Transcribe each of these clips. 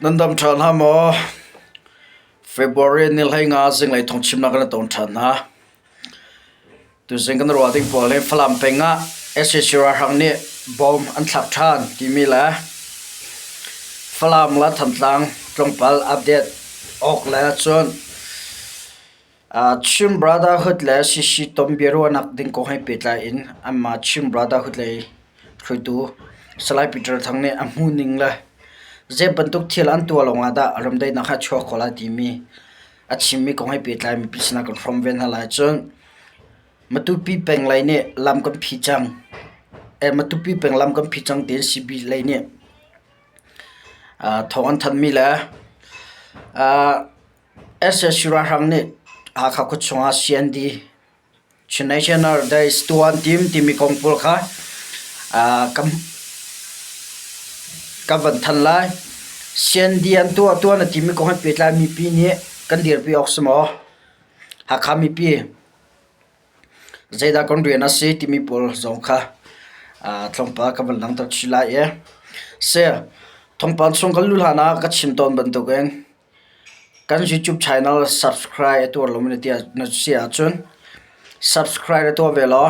Nan dam ṭhan hna maw? February ni 15 zinglei thawngchimnak kan i ton ṭhan hna. Tuzing kan ruah ding pawl hi Falam peng ah sac ralhrang nih bom an thlak ṭhan timi le Falam le Thantlang tlawmpal update awk le cun Chin Brotherhood le CC ton biaruahnak ding kong he pehtlai in anmah Chin Brotherhood lei hruaitu Salai Peter Thang nih a hmuhning le zei bantuk thil an tuah lawngah dah remdaihnak hi a chuak kho lai timi a chimmi kong he pehtlai mipi sinah kan hrawm ve hna lai. Cun Matupi peng lei nih lam kan phi cang. Matupi peng lam kan phi cang tiin CB lei nih thawng an thanhmi le Sac ralhrang nih Hakha khuachung ah CND Chin National Days tuah an tim timi kong pawl kha kan van thanh lai. CND an tuah tuah na timi kong he pehtlai mipi nih kan dirpi awk si maw? Hakha mipi Zeidah kan rian a si timi pawl zong kha tlawmpal ka van langhter chih lai i seh thawngpang chung kan luh hlan ah ka chim tawn bantukin kan YouTube channel subscribe a tuar lomi na ti na si ahcun subscribe na tuah ve law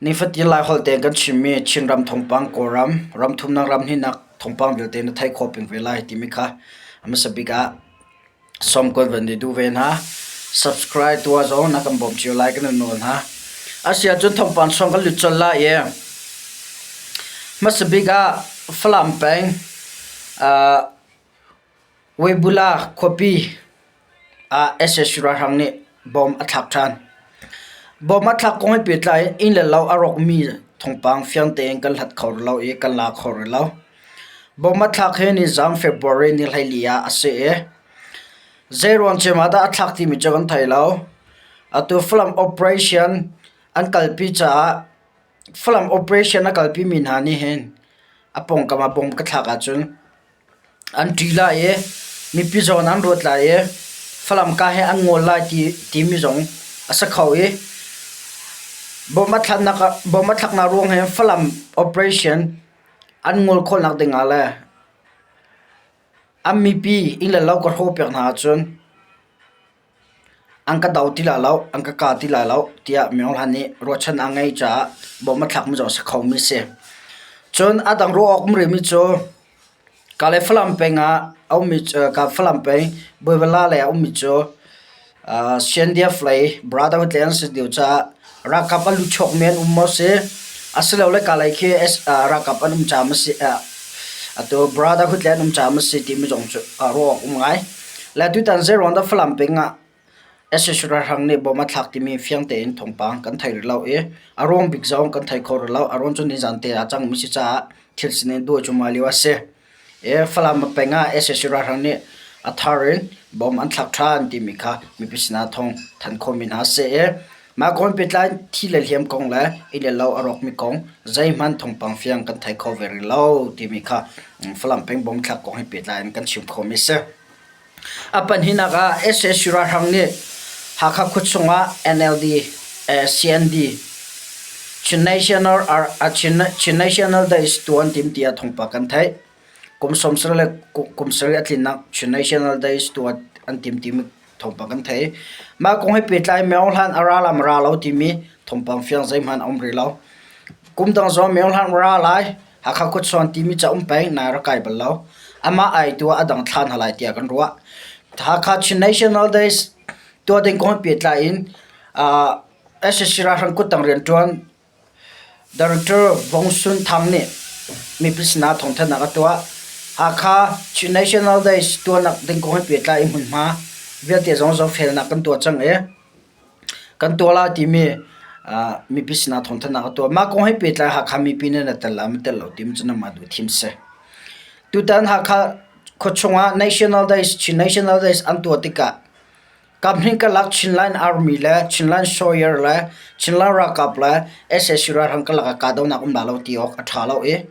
nifatin Laiholh tein kan chimmi Chinram thawngpang Kawlram ramthumnak ramhnihnak thawngpang vialte na theih khawh peng ve lai timi kha a hmasa bik ah Sawm kan van i duh ve hna. Subscribe tuah zong na kan bawmh cio lai kan in nawl hna. A si ahcun thawngpang chung kan lut colh lai i hmasa bik ah Falam peng Weibula khuapi ah sac ralhrang nih bom a thlak ṭhan. Bom a thlak kong he pehtlai in inn le lo a rawkmi thawngpang fiang tein kan hlat kho rih lo i kan la kho rih lo. Bom a thlak hi nizaan February ni 14 ah a si i zeiruang cem ah dah a thlak timi cu kan thei lo. Atu Falam operation an kalpi caah Falam operation a kalpimi hna nih hin a pawngkam ah bom ka thlak ahcun an ṭih lai i mipi zawn an ruat lai i Falam ka he an ngawl lai timi zong a si kho i bom a thlaknak ruang hin Falam operation an ngol khawhnak dingah le an mipi inn le lo ka hrawhpiak hna ahcun an ka do ti lai lo, an ka ka ti lai lo tiah Myo Hlan nih ruahchan a ngeih caah bawm a thlakmi zong a si khomi a si. Cun a dang ruah awk um rihmi cu Kalay Falam peng ah a ummi cu Falam peng Bawivala lei ah a ummi cu CNDF lei Brotherhood lei an si lio caah ralkap a luchuakmi an um maw si asilole Kalay khi ralkap an um caah maw si atu Brotherhood lei an um caah maw si timi zong cu ruah awk um ngai. Le tutan zeiruang dah Falam peng ah sac ralhrang nih bom a thlak timi fiang tein thawngpang kan thei rih lo i a ruang bik zong kan thei kho rih lo. A ruang cu nizan te ah cangmi si caah thil sining duh cuahmah lio a si. I Falam peng ah sac ralhrang nih a thar in bom an thlak ṭhan timi kha mipi sinah thawng thanh khawhmi hna a si i mah kong pehtlai thi le hliam kong le inn le lo a rawkmi kong zeihmanh thawngpang fiang kan thei kho ve rih lo timi kha Falam peng bom thlak kong he pehtlai in kan chim khawhmi a si. A pahnihnak ah sac ralhrang nih Hakha khuachung ah NLD, CND, Chin National, Chin National Days tuah an tim tiah thawngpang kan theih. Kum 70 le kum 70 a tlinnak Chin National Days tuah an tim timi thawngpang kan theih. Mah kong he pehtlai Myo Hlan a ra lam ra lo timi thawngpang fiang zeihmanh a um rih lo. Kum dang zong Myo Hlan ra lai Hakha khuachuan timi ca um peng nai rak kai bal lo. Amah ai tuah a dang thla hna lai tiah kan ruah. Hakha Chin National Days tuah ding kong pehtlai in sac ralhrang kuttang rianṭuan Director Vong Sun Thang nih mipi sinah thawngthanhnak a tuah. Hakha Chin National Days tuahnak ding kong he pehtlai in hmunhma vialte zong zohfelnak kan tuah cang i kan tuah lai timi mipi sinah thawngthanhnak a tuah. Mah kong he pehtlai Hakha mipi nih na tel lai maw tel lo timi cu nangmah duh thim si. Tutan Hakha khuachung ah National Days Chin National Days an tuah tikah Kamhning karlak Chinland Army le Chinland Sawyer le Chinland ralkap le sac ralhrang karlak ah kahdohnak um la lo ti awk a ṭha lo i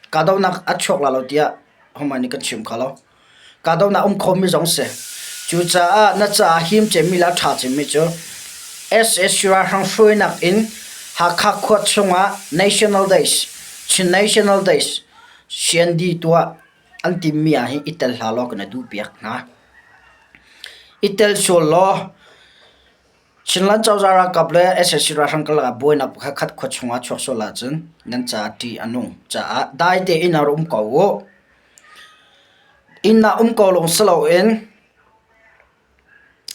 kahdohnak a chuak la lo tiah hohmanh nih kan chim kho lo. Kahdohnak um khomi zong si. Cucaah na caah him cemmi le a ṭha cemmi cu sac ralhrang hruainak in Hakha khua chungah National Days, Chin National Days, CND tuah. an timmi ah hin i tel hlah law kan i duhpiak hna. I tel sual law Chinland cozah ralkap le sac ralhrang karlak ah buainak pakhatkhat khua chungah chuak sual ahcun nan caah ṭih a nung caah dai tein rak um ko u. Inn ah um ko lawng si loin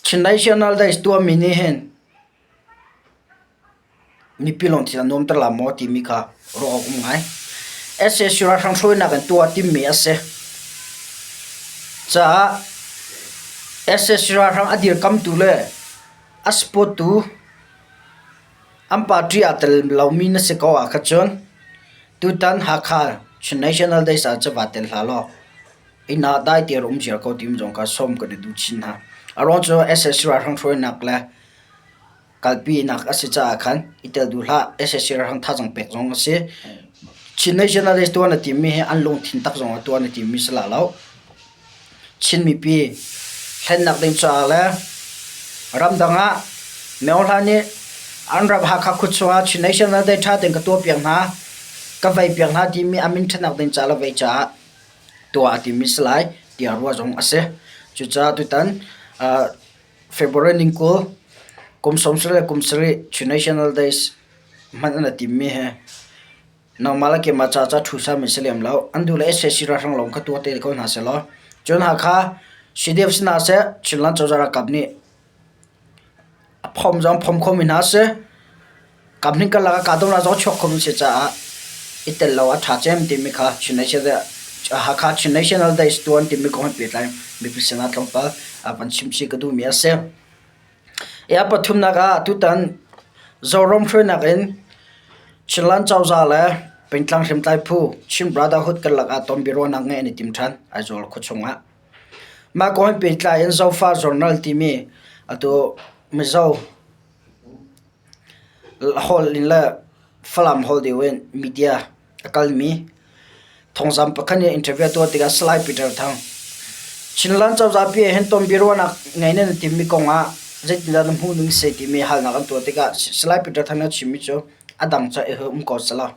Chin National Days tuahmi nih hin Mipi lungthin a nuamter la maw timi kha ruah awk um ngai. Sac ralhrang hruainak in tuah timmi a si. Caah sac ralhrang a dirkamtu le a support-tu an party aa tel lomi na si ko ah kha cun tutan Hakha Chin National Days ah cu vaa tel hlah law inn ah dai te um ziar ko timi zong kha sawm kan i duh chin hna. A ruang cu sac ralhrang hruainak le kalpinak a si caah khan i tel duh hlah. Sac ralhrang thazaang pek zong a si. Chin nationalist tuan a timmi hi an lungthin tak zong ah tuan a timmi si la lo. Chin mipi hlennak ding caah le ramdang ah myohla nih an ram Hakha khua chungah Chin national day ṭha tein ka tuah piak hna, ka vei piak hna timi a min ṭhatnak ding caah le vei caah tuah a timmi si lai tiah ruah zong a si. Cucaah tutan February ning 20, kum 70 le kum sarih Chin National Days hman an i timmi hi nangmah le keimah ca ca ṭhu sami si lem lo. An duh le sac ralhrang lawng kha tuah te ko hna sehlaw cun Hakha CDF si hna seh Chinland cozah ralkap nih A phom zong phom khomi hna a si. Kamhning karlak ah kahdohnak zong a chuak khomi a si caah i tel lo a ṭha cem timi kha Chin National Hakha Chin National Days tuan timi kong he pehtlai mipi sinah tlawmpal van chimchih ka duhmi a si. A pathumnak ah tutan Zoram hruainak in Chinland cozah le pengtlang hriamtlai phu Chin Brotherhood karlak ah tonbiaruahnak ngeih an i tim ṭhan Aizawl khuachung ah. Mah kong he pehtlai in Zofa Journal timi atu Mizo holh in le Falam holh deuh in media a kalmi thawngzamh pakhat nih interview a tuah tikah Salai Peter Thang, Chinland cozah pi ah hin tonbiaruahnak ngei nan i timmi kong ah zeitindah na hmuh ning si timi halnak an tuah tikah Salai Peter Thang nih a chimmi cu a dang cu i um ko selaw.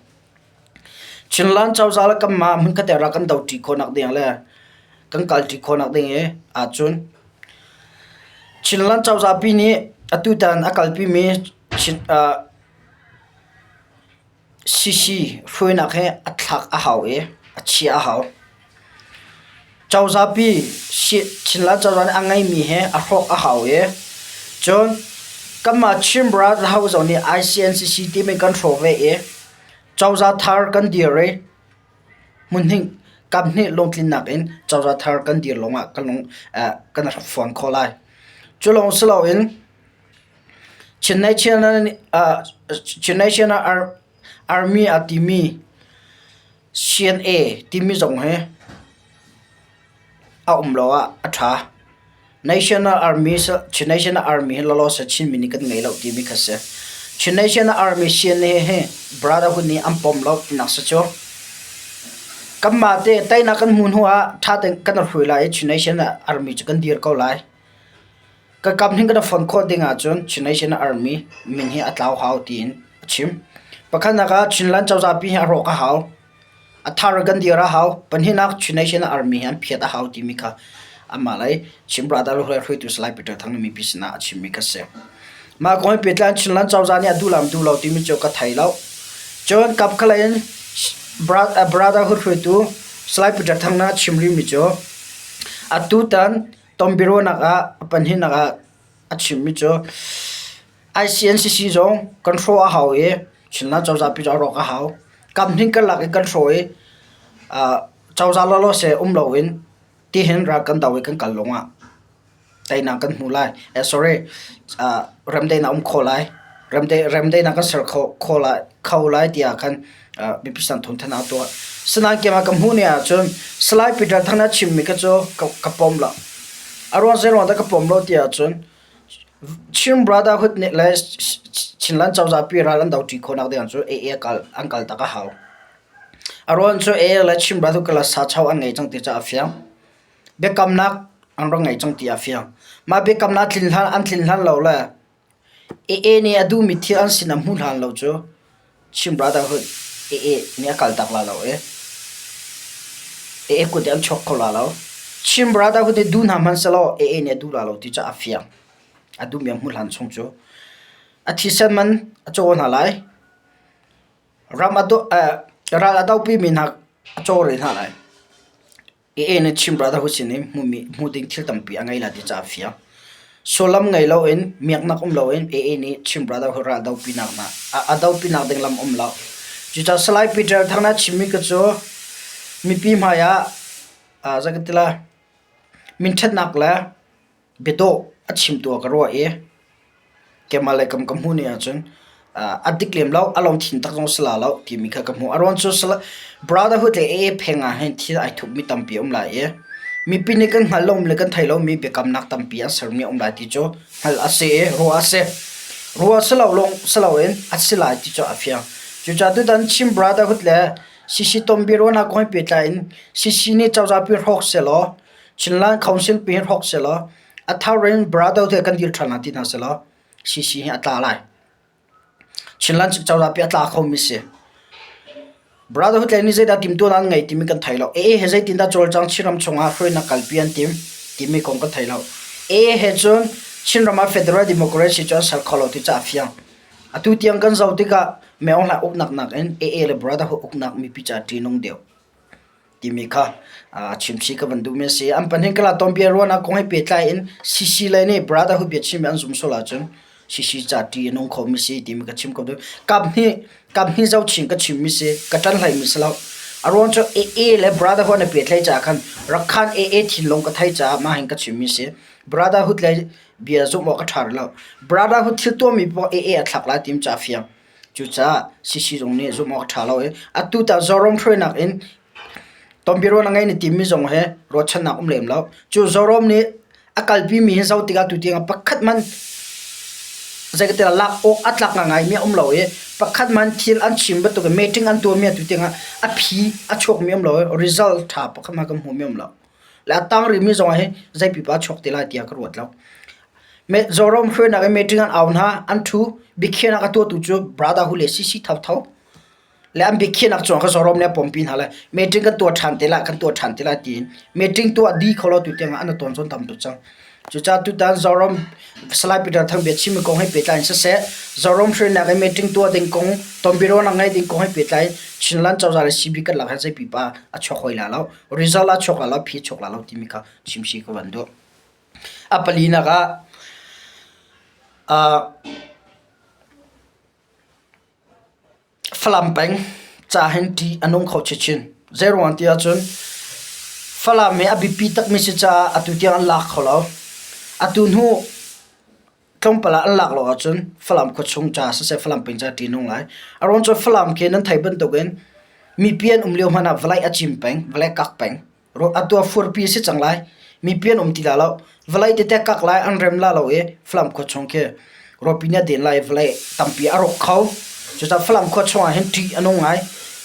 Chinland cozah le kanmah hmunkhat ah rak kan doṭi khawhnak ding le kan kalṭi khawhnak ding i ahcun Chinland cozahpi nih atutan a kalpimi CC hruainak hi a thlak a hau i a chiah a hau. Cozahpi Chinland cozah nih a ngeimi hi a hrawk a hau i cun kanmah Chin Brotherhood zong nih ICNCC timi kan hrawk ve i cozah thar kan dir i hmunhnih kaphnih lungtlinnak in cozah thar kan dir lawngah kan lung kan rak fuan khawh lai. Cu lawng si loin Chin National Army aa timi CNA timi zong hi a um lo ah a ṭha. National Army Chin National Army hi lawlaw seh Chinmi nih kan ngei lo timi kha si. Chin National Army CNA hi Brotherhood nih an pom lo tinak si cu. Kanmah te teinak kan hmuh hnu ah ṭha tein kan i hrui lai i Chin National Army cu kan dir ko lai. Ka kam hin kan fonh khawh ding ahcun Chin National Army min hi a tlau hau tiin a chim. Pakhatnak ah Chinland cozah pi hi a rawk a hau. A thar kan dir a hau. Pahnihnak Chin National Army hi an phiat a hau timi kha amah lei Chin Brotherhood hruaitu Salai Peter Thang nih mipi sinah a chimmi kha si. Mah kong he pehtlai in Chinland cozah nih a duh lam duh lo timi cu ka thei lo. Cun kapkhalei in Brotherhood hruaitu Salai Peter Thang nih a chim rihmi cu atutan tonbiaruahnak ah a pahnihnak ah a chimmi cu ICNCC zong kan hrawh a hau i Chinland cozah pi cu a rawk a hau. Kamhnih karlak i kan hrawh i cozah lawlaw seh um loin tihin ral kan do i kan kal lawngah teinak kan hmu lai. Sorry, remdaihnak um khawh lai. Remdaihnak kan ser khawh lai kho lai tiah khan mipi san thawngthan a tuah. Sinain keimah ka hmuh ni ahcun Salai Peter Thang nih a chimmi kha cu ka pom lo. A ruang zeiruang dah ka pom lo ti ahcun Chin Brotherhood nih le Chinland cozah pi ral an doṭi khawhnak ding cu AA an kal tak a hau. A ruang cu AA le Chin Brotherhood kala sacho an ngei cang ti cu a fiang. Biakamnak an rak ngei cang ti a fiang. Mah biakamnak tlin hlan an tlin hlan lo le AA nih a duhmi thil an sin ah hmuh hlan lo cu Chin Brotherhood AA nih a kaltak lai lo i. AA kut in an chuak kho la lo. Chin Brotherhood nih duh hna hmanh sehlaw AA nih a duh la lo ti cu a fiang. A duhmi a hmuh hlan chung cu. A thisen man a caw hna lai. Ram a do, ral a dopimi hna a caw rih hna lai. AA nih Chin Brotherhood sin in hmuhmi hmuh ding thil tampi a ngei la ti caah a fiang. Sullam ngei loin, miaknak um loin AA nih Chin Brotherhood ral dopinak hna a dopinak ding lam um lo. Cucaah Salai Peter Thang nih a chimmi ka cu mipi hmai ah zei ka ti lai minṭhatnak le biadawh a chimtu ah ka ruah i keimah le kam ka hmuh ni ahcun a dik lem lo, a lungthin tak zong si la lo timi kha ka hmuh. A ruang cu Brotherhood le AA pheng ah hin thil ai thupmi tampi a um lai i mipi nih kan hngalh lomi le kan theih lomi biakamnak tampi an sermi a um lai ti cu hngalh a si i ruah a si. Ruah si lo lawng si loin a si lai ti cu a fiang. Cucaah tutan Chin Brotherhood le CC tonbiaruahnak kong he pehtlai in CC nih cozah pi hrawk sehlaw Chinland Council pi hi hrawk sehlaw a thar in Brotherhood he kan dir ṭhan lai ti hna sehlaw CC hi a tla lai. Chinland cozah pi a tla khomi si. Brotherhood lei nih zeidah timhtuahnak an ngei timi kan thei lo. AA he zeitindah cawlcang Chinram chungah hruainak kalpi an tim timi kong kan thei lo. AA he cun Chinram ah Federal Democracy cu an ser kho lo ti cu a fiang. Atu tiang kan zoh tikah Meo Hlai uknak nakin AA le Brotherhood uknak mipi ca ṭihnung deuh. timi kha chimchih ka van duhmi a si. An pahnih kala tawnbia ruahnak kong he pehtlai in CC lei nih Brotherhood biachim an zum sual ahcun CC ca ṭih a nung khomi si timi ka chim ko duh. Kap hnih kap hnih zohchin ka chimmi si ka ṭan hleimi si lo. A ruang cu AA le Brotherhood an i pehtlaih caah khan Rakhan AA thinlung ka theih caah mah hin ka chimmi si. Brotherhood lei bia zumh awk a ṭha rih lo. Brotherhood thil tuahmi poah AA a thlak lai tim ca fiang. Cucaah CC zong nih zumh awk a ṭha lo i atu tah Zoram hruainak in tonbiaruah na ngei na timi zong hi ruahchannak um lem lo. Cu Zoram nih a kalpimi hi zoh tikah tutiang ah pakhat hmanh zeikatilah lak awk a tlak ngaingaimi a um lo i pakhat hmanh thil an chim bantuk in meeting an tuahmi atu tiang ah a phi a chuakmi a um lo i result ṭha pakhat hmanh kan hmuhmi a um lo. Le a tang rihmi zong ah hi zei pipa a chuak te lai tiah ka ruat lo. Zoram hruainak in meeting an au hna, an ṭhu. Biakhiahnak a tuahtu cu Brotherhood le CC thotho. Le an biakhiahnak cungah khan Zoram nih a pompi hna le meeting kan tuah ṭhan te lai, kan tuah ṭhan te lai tiin meeting tuah dih kho lo tu tiang ah an tawn cawn tam tuk cang. Cucaah tutan Zoram Salai Peter Thang biachimmi kong he pehtlai in siseh, Zoram hruainak in meeting tuah ding kong, tonbiaruahnak ngeih ding kong he pehtlai in Chinland cozah le CB kan lak hin zei pipa a chuak hoi la lo. Result a chuak la lo, phi a chuak la lo timi kha chimsi ka van duh. A palinak ah Falam peng ca hin ṭih a nung kho chinchin. Zeiruang ti ahcun Falam hi a biapi takmi si caah atu tiang an lak kho lo. Atu hnu tlawmpal ah an lak lo ahcun Falam khuachung ca siseh Falam peng ca ṭih a nung lai. A ruang cu Falam khi nan theih bantukin mipi an um lio hmanh ah vawlei a cim peng, vawlei a kak peng. Atu ah furpi a si cang lai. Mipi an um ti la lo. Vawlei tete kak lai an rem la lo i Falam khua chung khi rawpi nih a den lai i vawlei tampi a rawk kho. Cucaah Falam khua chung ah hin ṭih a nung ngai.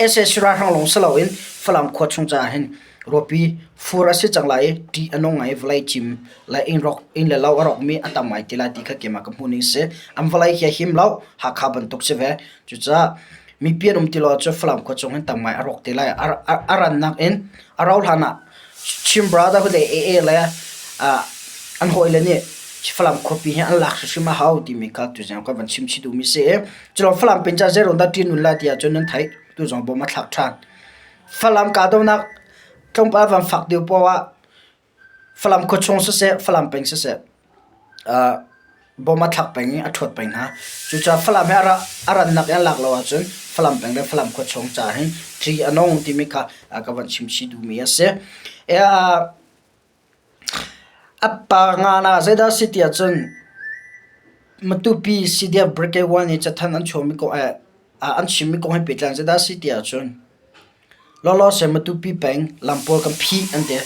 Sac ralhrang lawng si loin Falam khua chung caah hin rawpi fur a si cang lai i ṭih a nung ngai i vawlei cim le inn rawk inn le lo a rawkmi a tam ngai ti lai ti kha keimah ka hmuh ning a si. An vawlei hi a him lo. Hakha bantuk si ve. Cucaah mipi an um ti lo ahcun Falam khua chung hin tam ngai a rawk te lai. A rannak in a rauh hlan ah Chin Brotherhood le AA le an hawile nih Falam khuapi hi an lak hrimhrim a hau timi kha tuzing ka van chim chih duhmi si i culawng Falam pin ca zeiruang dah ṭin un la ti ahcun nan theih tu zong bawm a thlak ṭhan. Falam kahdohnak tlawmpal van fak deuh poah ah Falam khuachung siseh, Falam peng siseh, bom a thlak peng i a ṭhuat peng hna. Cucaah Falam hi a rannak in an lak lo ahcun Falam peng le Falam khuachung ca hin ṭi a nung timi kha ka van chim chih duhmi a si. A pa nga na zeidah a si ti ahcun Matupi CDF Brigade 1 i cathanh an chuahmi kong an chimmi kong he pehtlai in zeidah a si ti ahcun Lawlawse Matupi peng lam pawl kan phih an ti.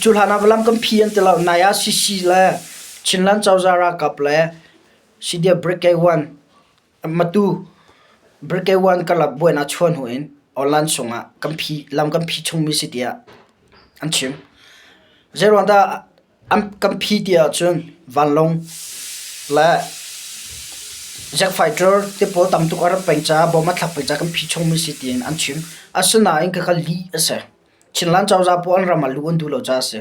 Cu hlan ah lam kan phih an ti lo. Nai ah CC le Chinland cozah ralkap le CDF Brigade 1 Matu Brigade 1 karlak buainak chuah hnu in online sungah kan phih lam kan phih chungmi si tiah an chim. Zeiruang dah An kan phi ti ahcun vanlawng le jet fighter te pawl tam tuk a rat peng caah bom a thlak peng caah kan phi chungmi si tiin an chim. Asinain khakha lih a si. Chinland cozah pawl an ram ah luh an duh lo caah a si.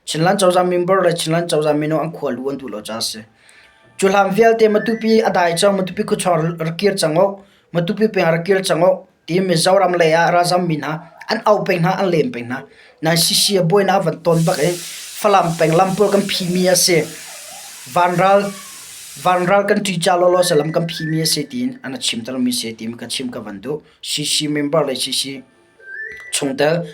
Chinland cozah member le Chinland cozah mino an khua luh an duh lo caah a si. Cu hlan vialte Matupi a dai cang, Matupi khuachung rak kir cang u, Matupi peng rak kir cang u ti Mizoram lei ah ralzam mi hna an au peng hna, an lem peng hna. Nain CC buainak a van ton bak i Falam peng lam pawl kan phimi a si. Vanral vanral kan ṭi ca lawlaw si lam kan phimi a si tiin an chimtermi si tiin ka chim ka van duh. CC member le CC Chungtel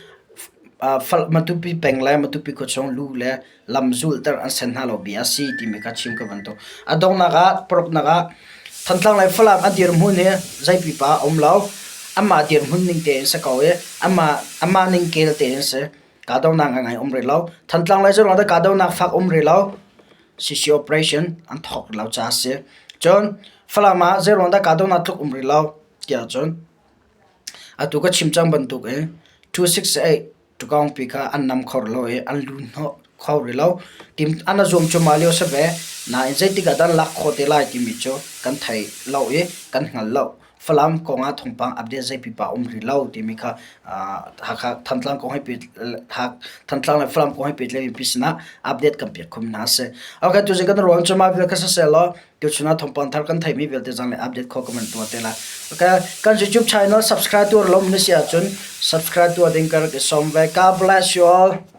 Matupi peng le Matupi khuachung lu le lam zulhter an sen hna lo bia a si timi kha chim ka van duh. A donghnak ah paruknak ah Thantlang le Falam a dirhmun hi zei pipa a um lo. Amah dirhmun ning tein si ko i amah amah ning kel tein si. Kahdohnak ngai um rih lo. Thantlang le zeiruang dah kahdohnak fak um rih lo. CC operation an thawk rih lo caah a si. Cun Falam ah zeiruang dah kahdohnak tluk um rih lo tiah cun Atu ka chim cang bantukin 268 ṭukaungpi kha an nam kho rih lo i an lu hnawh kho rih lo. An i zuam cuahmah lio a si ve. Nain zeitik ah dah an lak khawh te lai timi cu kan thei lo i kan hngal lo. Falam kong ah thawngpang update zei pipa um rih lo timi kha Hakha Thantlang kong he Thantlang le Falam kong he pehtlaimi pi sinah update kan pek khom hna a si. Okay, tuzing kan ruang cu mah vial kha siseh law Tuchun ah thawngpang thar kan theihmi vialte zong le update khawh kan van tuah te lai. Okay, kan YouTube channel subscribe tuah lo na si ahcun subscribe tuah ding ka rak i sawm ve. God bless you all.